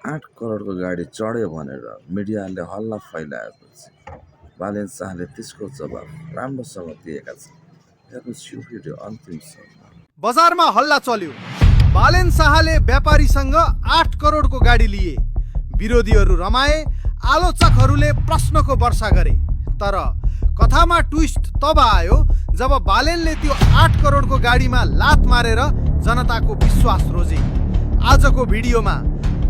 8 करोडको गाडी चढ्यो भनेर मिडियाले हल्ला फैलाएपछि बालेन शाहले त्यसको जवाफ राम्रोसँग दिएका छन्। हेर्नुहोस् यो भिडियो अन्तिमसम्म। बजारमा हल्ला चल्यो। बालेन शाहले व्यापारीसँग 8 करोडको गाडी लिए। विरोधीहरू रमाए, आलोचकहरूले प्रश्नको वर्षा गरे। तर कथामा ट्विस्ट तब आयो जब बालेनले त्यो 8 करोडको गाडीमा लात मारेर जनताको विश्वास रोजे। आजको भिडियोमा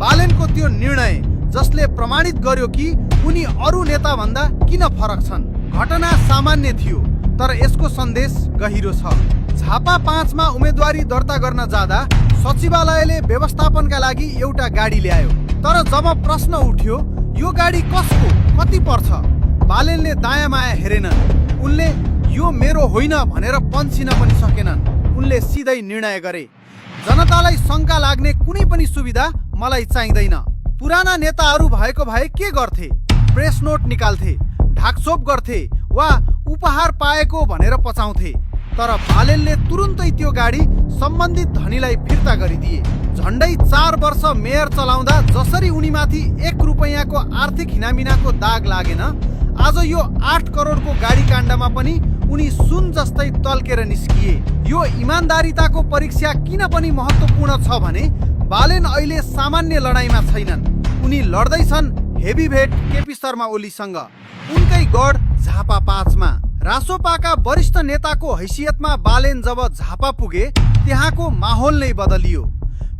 बालेनको त्यो निर्णय जसले प्रमाणित गर्यो कि उनी अरू नेताभन्दा किन फरक छन्। घटना सामान्य थियो तर यसको सन्देश गहिरो छ। झापा 5 मा उम्मेदवारी दर्ता गर्न जाँदा सचिवालयले व्यवस्थापनका लागि एउटा गाडी ल्यायो। तर जब प्रश्न उठ्यो यो गाडी कसको, कति पर्छ, बालेनले दायाँ माया हेरेनन्। उनले यो मेरो होइन भनेर पन्छिन पनि सकेनन्। उनले सिधै निर्णय गरे, जनतालाई शङ्का लाग्ने कुनै पनि सुविधा मलाई चाहिँदैन। पुराना नेताहरू भएको भए के गर्थे? प्रेस नोट निकाल्थे, ढाकछोप गर्थे वा उपहार पाएको भनेर पचाउँथे। तर बालेनले तुरुन्तै त्यो गाडी सम्बन्धित धनीलाई फिर्ता गरिदिए। झन्डै 4 वर्ष मेयर चलाउँदा जसरी उनीमाथि 1 रुपैयाँको आर्थिक हिनामिनाको दाग लागेन, आज यो 8 करोडको गाडी काण्डमा पनि उनी सुन जस्तै तल्केर निस्किए। यो इमान्दारिताको परीक्षा किन पनि महत्त्वपूर्ण छ भने बालेन अहिले सामान्य लडाईँमा छैनन्। उनी लड्दैछन् हेभीवेट केपी शर्मा ओलीसँग, उनकै गढ झापा 5 मा। रासोपाका वरिष्ठ नेताको हैसियतमा बालेन जब झापा पुगे त्यहाँको माहौल नै बदलियो।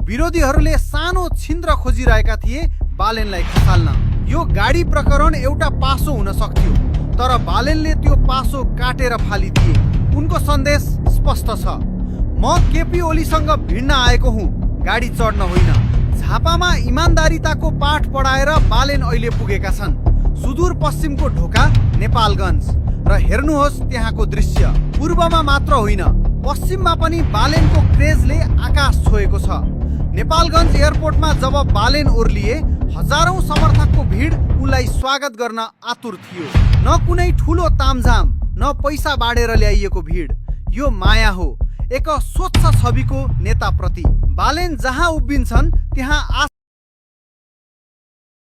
विरोधीहरूले सानो छिन्द्र खोजिरहेका थिए बालेनलाई खसाल्न। यो गाडी प्रकरण एउटा पासो हुन सक्थ्यो तर बालेनले त्यो पासो काटेर फालिदिए। उनको सन्देश स्पष्ट छ, म केपी ओलीसँग भिड्न आएको हुँ, गाडी चढ्न होइन। झापामा इमान्दारिताको पाठ पढाएर बालेन अहिले पुगेका छन् सुदूर पश्चिमको ढोका नेपालगञ्ज। र हेर्नुहोस् त्यहाँको दृश्य। पूर्वमा मात्र होइन पश्चिममा पनि बालेनको क्रेजले आकाश छोएको छ। नेपालगञ्ज एयरपोर्टमा जब बालेन ओर्लिए हजारौं समर्थकको भिड उनलाई स्वागत गर्न आतुर थियो। न कुनै ठुलो तामझाम, न पैसा बाडेर ल्याइएको भिड। यो माया हो, एक स्वच्छ छविको नेताप्रति। बालेन जहाँ उभिन्छन् त्यहाँ